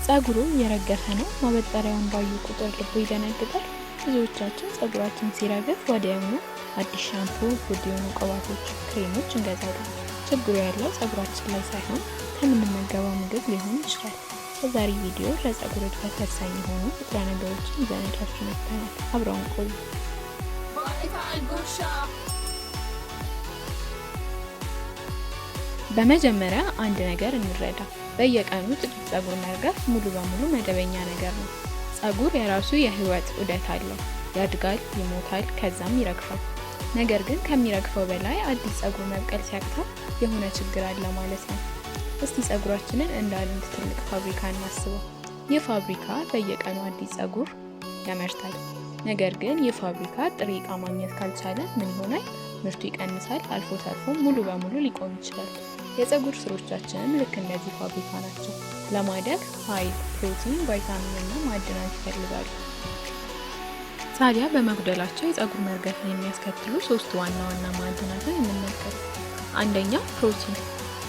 ፀጉሩ እየረገፈ ነው። ማበጠሪያውን ባዩ ቁጥር ልቡ ይደነግጣል። ብዙዎቻችን ፀጉራችን ሲረግፍ ወዲያውኑ አዲስ ሻምፖ፣ ውድ የሆኑ ቅባቶች፣ ክሬሞች እንገዛለን። ችግሩ ያለው ፀጉራችን ላይ ሳይሆን ከምንመገበው ምግብ ሊሆን ይችላል። በዛሬ ቪዲዮ ለፀጉር እድገት ወሳኝ የሆኑ ንጥረ ነገሮችን ይዘንላችሁ መጥተናል። አብረውን ቆዩ። ጉርሻ። በመጀመሪያ አንድ ነገር እንረዳ። በየቀኑ ጥቂት ፀጉር መርገፍ ሙሉ በሙሉ መደበኛ ነገር ነው። ፀጉር የራሱ የህይወት ዑደት አለው። ያድጋል፣ ይሞታል፣ ከዛም ይረግፋል። ነገር ግን ከሚረግፈው በላይ አዲስ ፀጉር መብቀል ሲያቅተው የሆነ ችግር አለ ማለት ነው። እስቲ ፀጉራችንን እንደ አንድ ትልቅ ፋብሪካ እናስበው። ይህ ፋብሪካ በየቀኑ አዲስ ፀጉር ያመርታል። ነገር ግን ይህ ፋብሪካ ጥሬ ዕቃ ማግኘት ካልቻለ ምን ይሆናል? ምርቱ ይቀንሳል፣ አልፎ ተርፎ ሙሉ በሙሉ ሊቆም ይችላል። የፀጉር ስሮቻችንም ልክ እንደዚህ ፋብሪካ ናቸው። ለማደግ ኃይል፣ ፕሮቲን፣ ቫይታሚን እና ማዕድናት ይፈልጋሉ። ታዲያ በመጉደላቸው የፀጉር መርገፍን የሚያስከትሉ ሶስት ዋና ዋና ማዕድናትን እንመልከት። አንደኛው ፕሮቲን።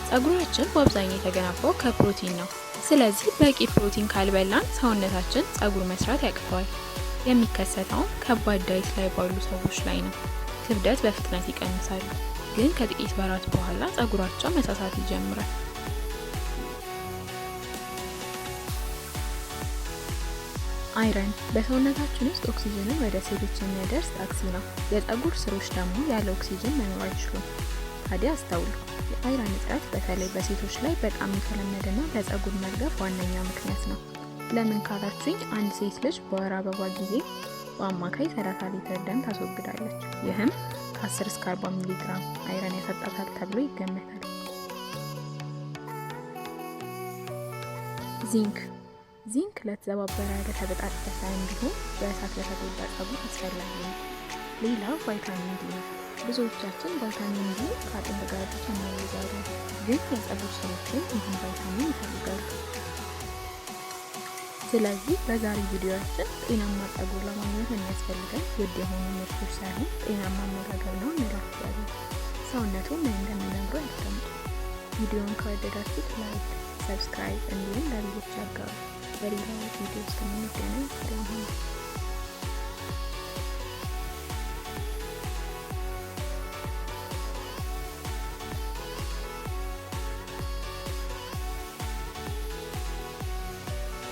ፀጉራችን በአብዛኛው የተገነባው ከፕሮቲን ነው። ስለዚህ በቂ ፕሮቲን ካልበላን ሰውነታችን ፀጉር መስራት ያቅተዋል። የሚከሰተውም ከባድ diet ላይ ባሉ ሰዎች ላይ ነው። ክብደት በፍጥነት ይቀንሳሉ፣ ግን ከጥቂት ወራት በኋላ ፀጉራቸው መሳሳት ይጀምራል። Iron በሰውነታችን ውስጥ ኦክሲጅንን ወደ ሴሎች የሚያደርስ ታክሲ ነው። የፀጉር ስሮች ደግሞ ያለ ኦክሲጅን መኖር አይችሉም። ታዲያ አስተውሉ፣ የ iron እጥረት በተለይ በሴቶች ላይ በጣም የተለመደና ለፀጉር መርገፍ ዋነኛ ምክንያት ነው። ለምን ካላችሁኝ፣ አንድ ሴት ልጅ በወር አበባ ጊዜ በአማካይ 30 ሊትር ደም ታስወግዳለች። ይህም ከ10 እስከ 40 ሚሊግራም iron ያሳጣታል ተብሎ ይገመታል። ዚንክ። ዚንክ ለተዘባበረ፣ ለተበጣጠሰ እንዲሁም በእሳት ለተጎዳ ፀጉር አስፈላጊ ነው። ሌላው ቫይታሚን ዲ ነው። ብዙዎቻችን ቫይታሚን ዲ ከአጥንት ጋር ብቻ እናያይዘዋለን፣ ግን የፀጉር ስሮችም ይህን ቫይታሚን ይፈልጋሉ። ስለዚህ በዛሬ ቪዲዮአችን ጤናማ ፀጉር ለማግኘት የሚያስፈልገን ውድ የሆኑ ምርቶች ሳይሆን ጤናማ አመጋገብ ነው እንላችኋለን። ሰውነቱ ምን እንደሚነግሩ ያዳምጡ። ቪዲዮውን ከወደዳችሁት like፣ subscribe እንዲሁም ለሌሎች አጋሩ። በሌላ ቪዲዮ እስከምንገናኝ ሰላም ሁኑ።